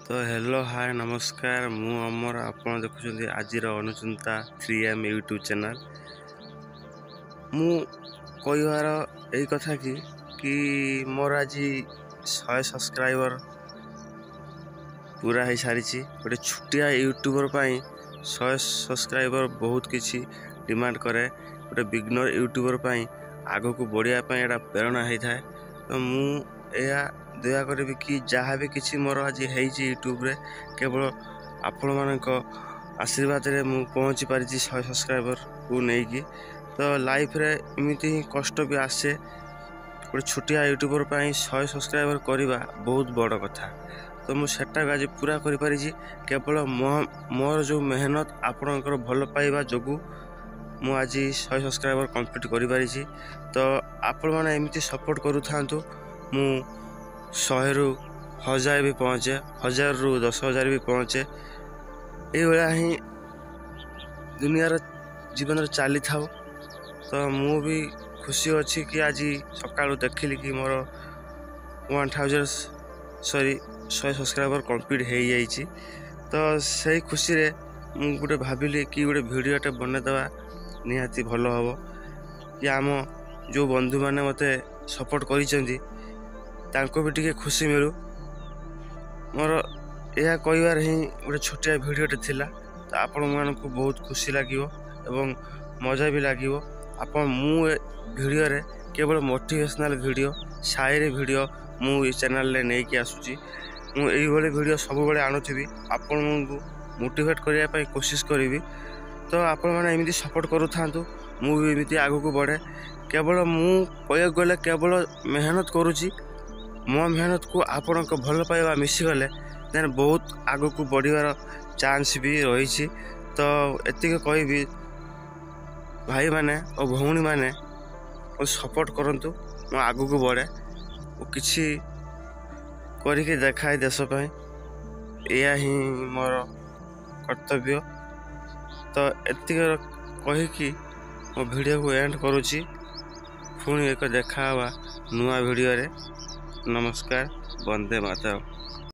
ତ ହ୍ୟାଲୋ, ହାଏ, ନମସ୍କାର। ମୁଁ ଅମର, ଆପଣ ଦେଖୁଛନ୍ତି ଆଜିର ଅନୁଚିନ୍ତା 3M YouTube channel. ମୁଁ କହିବାର ଏଇ କଥା କି ମୋର ଆଜି 100 ସବସ୍କ୍ରାଇବର ପୁରା ହେଇସାରିଛି। ଗୋଟେ ଛୋଟିଆ ୟୁଟ୍ୟୁବର ପାଇଁ 100 ସବସ୍କ୍ରାଇବର ବହୁତ କିଛି ଡିମାଣ୍ଡ କରେ। ଗୋଟେ ବିଗନର ୟୁଟ୍ୟୁବର ପାଇଁ ଆଗକୁ ବଢ଼ିବା ପାଇଁ ଏଇଟା ପ୍ରେରଣା ହେଇଥାଏ। ତ ମୁଁ ଏହା ଦୟା କରିବି କି ଯାହା ବି କିଛି ମୋର ଆଜି ହେଇଛି ୟୁଟ୍ୟୁବରେ, କେବଳ ଆପଣମାନଙ୍କ ଆଶୀର୍ବାଦରେ ମୁଁ ପହଞ୍ଚି ପାରିଛି 100 ସବସ୍କ୍ରାଇବରକୁ ନେଇକି। ତ ଲାଇଫରେ ଏମିତି ହିଁ କଷ୍ଟ ବି ଆସେ। ଗୋଟେ ଛୋଟିଆ ୟୁଟ୍ୟୁବର ପାଇଁ 100 ସବସ୍କ୍ରାଇବର କରିବା ବହୁତ ବଡ଼ କଥା। ତ ମୁଁ ସେଟାକୁ ଆଜି ପୁରା କରିପାରିଛି କେବଳ ମୋର ଯେଉଁ ମେହନତ, ଆପଣଙ୍କର ଭଲ ପାଇବା ଯୋଗୁଁ ମୁଁ ଆଜି 100 ସବସ୍କ୍ରାଇବର କମ୍ପ୍ଲିଟ୍ କରିପାରିଛି। ତ ଆପଣମାନେ ଏମିତି ସପୋର୍ଟ କରୁଥାନ୍ତୁ, ମୁଁ 100ରୁ 1000 ବି ପହଞ୍ଚେ, 1000ରୁ 10,000 ବି ପହଞ୍ଚେ। ଏଇଭଳିଆ ହିଁ ଦୁନିଆର ଜୀବନରେ ଚାଲିଥାଉ। ତ ମୁଁ ବି ଖୁସି ଅଛି କି ଆଜି ସକାଳୁ ଦେଖିଲି କି ମୋର 1000, ସରି, 100 ସବସ୍କ୍ରାଇବର କମ୍ପ୍ଲିଟ୍ ହେଇଯାଇଛି। ତ ସେଇ ଖୁସିରେ ମୁଁ ଗୋଟେ ଭାବିଲି କି ଗୋଟେ ଭିଡ଼ିଓଟେ ବନେଇଦେବା ନିହାତି ଭଲ ହେବ, କି ଆମ ଯେଉଁ ବନ୍ଧୁମାନେ ମୋତେ ସପୋର୍ଟ କରିଛନ୍ତି, ତାଙ୍କୁ ବି ଟିକେ ଖୁସି ମିଳୁ। ମୋର ଏହା କହିବାର ହିଁ ଗୋଟେ ଛୋଟିଆ ଭିଡ଼ିଓଟେ ଥିଲା। ତ ଆପଣମାନଙ୍କୁ ବହୁତ ଖୁସି ଲାଗିବ ଏବଂ ମଜା ବି ଲାଗିବ। ଆପଣ ମୁଁ ଏ ଭିଡ଼ିଓରେ କେବଳ ମୋଟିଭେସନାଲ୍ ଭିଡ଼ିଓ, ସାଏରୀ ଭିଡ଼ିଓ ମୁଁ ଏ ଚ୍ୟାନେଲରେ ନେଇକି ଆସୁଛି। ମୁଁ ଏଇଭଳି ଭିଡ଼ିଓ ସବୁବେଳେ ଆଣୁଥିବି, ଆପଣଙ୍କୁ ମୋଟିଭେଟ୍ କରିବା ପାଇଁ କୋସିସ କରିବି। ତ ଆପଣମାନେ ଏମିତି ସପୋର୍ଟ କରୁଥାନ୍ତୁ, ମୁଁ ବି ଏମିତି ଆଗକୁ ବଢ଼େ। କେବଳ ମୁଁ କହିବାକୁ ଗଲେ କେବଳ ମେହନତ କରୁଛି। ମୋ ମେହନତକୁ ଆପଣଙ୍କ ଭଲ ପାଇବା ମିଶିଗଲେ ଦେନ୍ ବହୁତ ଆଗକୁ ବଢ଼ିବାର ଚାନ୍ସ ବି ରହିଛି। ତ ଏତିକି କହିବି, ଭାଇମାନେ ଓ ଭଉଣୀମାନେ ସପୋର୍ଟ କରନ୍ତୁ, ମୁଁ ଆଗକୁ ବଢ଼େ ଓ କିଛି କରିକି ଦେଖାଏ ଦେଶ ପାଇଁ। ଏହା ହିଁ ମୋର କର୍ତ୍ତବ୍ୟ। ତ ଏତିକି କହିକି ମୋ ଭିଡ଼ିଓକୁ ଏଣ୍ଡ କରୁଛି। ପୁଣି ଏକ ଦେଖା ହେବା ନୂଆ ଭିଡ଼ିଓରେ। ନମସ୍କାର, ବନ୍ଦେ ମାତରମ୍।